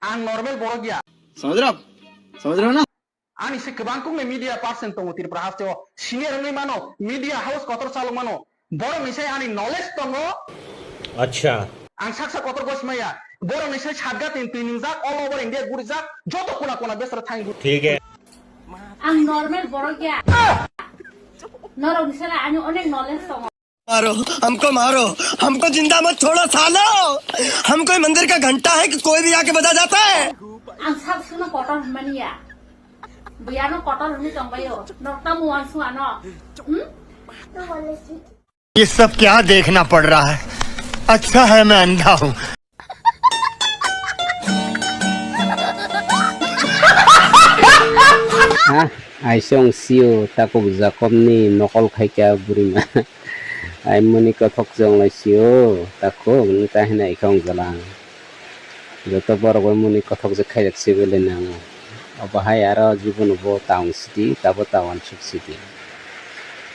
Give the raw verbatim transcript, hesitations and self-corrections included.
Ang normal borok ya. समझ रहे हो? समझ रहे हो ना? Ani se kwbang kukni media person tongo Tripura hasteo. Senior wngwi mano, media house kotor chalok mano. Borok ni sai ani knowledge tongo. Acha. Ang saksa kotor gosmaya. Borok ni sai satga tin tin jak all over India gurijak. Joto kona kona besra thang. ठीक है. Ang normal borok ya. Norok ni sai ani onek knowledge tongo. मारो, हमको मारो, हमको जिंदा मत छोड़ो सालो। हम कोई मंदिर का घंटा है कि कोई भी आके बजा जाता है? Ang sak suna kotor hwnmani ya. Biyano kotor hwnwi tongbaio. Nokta muan sua no. Hmm? ये सब क्या देखना पड़ रहा है? अच्छा है मैं अंधा हूँ। Ha, aisong sio takuk Jakobni nokol khaika burima. Ai muni kothok jong lai sio takuk nung ta hina ikhong jalang. Joto borok bai muni kothok je khaijak sibele nango. Obo hai aro jibono bo town city, tabo town suk city.